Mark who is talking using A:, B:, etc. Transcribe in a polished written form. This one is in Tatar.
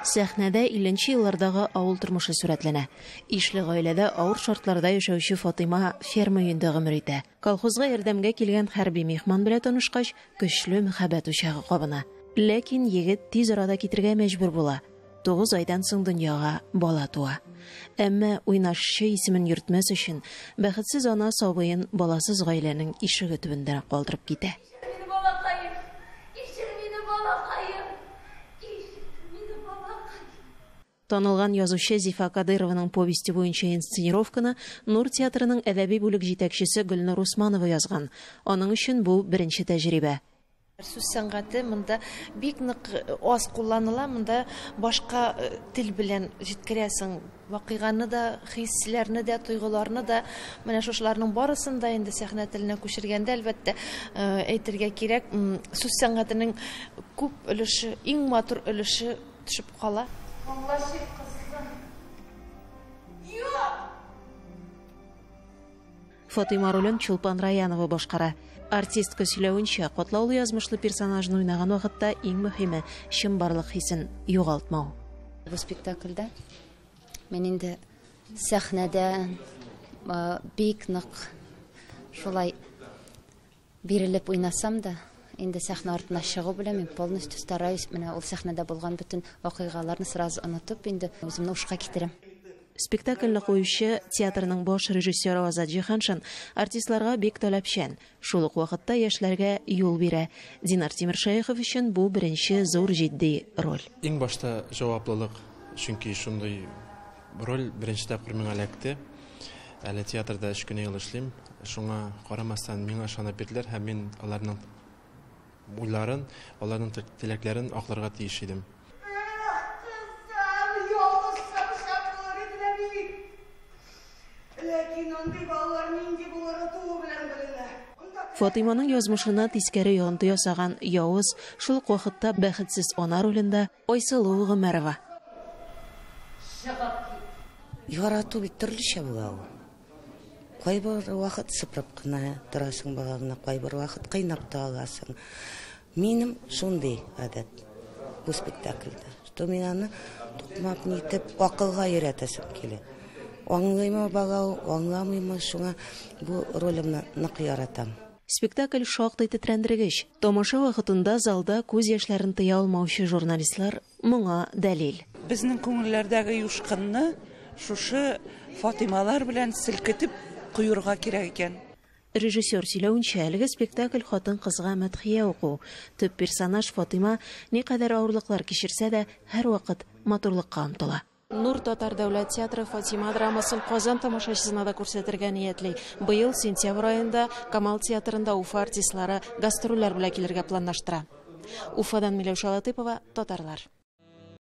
A: Сәхнәдә 50 нче еллардагы авыл тормышы сурәтләнә. Ишле гаиләдә авыр шартларда яшәүче Фатыйма ферма өендә гомер итә. Колхозга ярдәмгә килгән хәрби михман белән танышкач, көчле мәхәббәт учагы кабына. Ләкин егет тиз арада китергә мәҗбүр була. 9 айдан соң дөньяга бала туа. Әмма уйнашчы исемен йөртмәс өчен, бәхетсез ана сабыен баласыз гаиләнең ишеге төбендә калдырып китә.
B: Кичер мине, балакаем! Кичер мине, балакаем! Кичер мине, балакаем!
A: Танылган язучы Зифа Кадыйрованың повесте буенча инсценировканы Нур театрының әдәби бүлек җитәкчесе Гөлнур Усманова язган. Аның өчен бу беренче тәҗрибә.
C: Сүз сәнгате монда бик нык аз кулланыла, монда башка тел белән җиткерәсең вакыйганы да, хисләрне дә, тойгыларны да. Менә шушыларның барысын да инде сәхнә теленә күчергәндә, әлбәттә, әйтергә кирәк, сүз сәнгатенең күп өлеше, иң матур өлеше төшеп кала.
B: Аңлашыйк, кызым. Юк!
A: Фатыйма ролен Чулпан Раянова башкара. Артистка сөйләвенчә, катлаулы язмышлы персонажны уйнаган вакытта иң мөһиме чынбарлык хисен югалтмау.
D: Бу спектакльдә мин инде сәхнәдә бик нык шулай бирелеп уйнасам да, инде сәхнә артына чыгу белән мин полностью стараюсь менә ул сәхнәдә булган бөтен вакыйгаларны сразу онытып, инде үземне ушка китерәм.
A: Спектакльне куючы театрның баш режиссеры Азат Җиһаншин артистларга бик таләпчән, шул ук вакытта яшьләргә юл бирә. Динар Тимершәехов өчен бу беренче зур җитди роль.
E: Иң башта җаваплылык, чөнки шундый роль беренче тапкыр миңа эләкте. Әле театрда 3 кенә ел эшлим. Шуңа карамастан миңа ышанып бирделәр һәм мин аларның уйларын, аларның теләкләрен акларга тиеш идем.
A: Фатыйманың язмышына тискәре йогынты ясаган явыз, шул ук вакытта бәхетсез ана ролендә Айсылу Гомәрова.
F: Ярату бит төрлечә була ул. Кайбер вакыт сыпырып кына торасың балаңны, кайбер вакыт кыйнап та аласың. Минем шундый гадәт бу спектакльдә, что мин аны тукмап нитеп акылга өйрәтәсем килә. Аңлыймы бала ул, аңламыймы, шуңа бу ролемне нык яратам.
A: Спектакль шактый тетрәндергеч. Тамаша вакытында залда күз яшьләрен тыя алмаучы журналистлар моңа дәлил.
G: Безнең күңелләрдәге юшкынны шушы Фатималар белән селкетеп куерга кирәк икән.
A: Режиссер сөйләвенчә, әлеге спектакль хатын-кызга мәдхия уку. Төп персонаж Фатима никадәр авырлыклар кичерсә дә, һәрвакыт матурлыкка омтыла. Нур татар дәүләт театры Фатима драмасын Казан тамашачысына да күрсәтергә ниятли. Быел сентябрь аенда Камал театрында Уфа артистлары гастрольләр белән килергә планлаштыра. Уфадан Миләүшә Латыпова, Татарлар.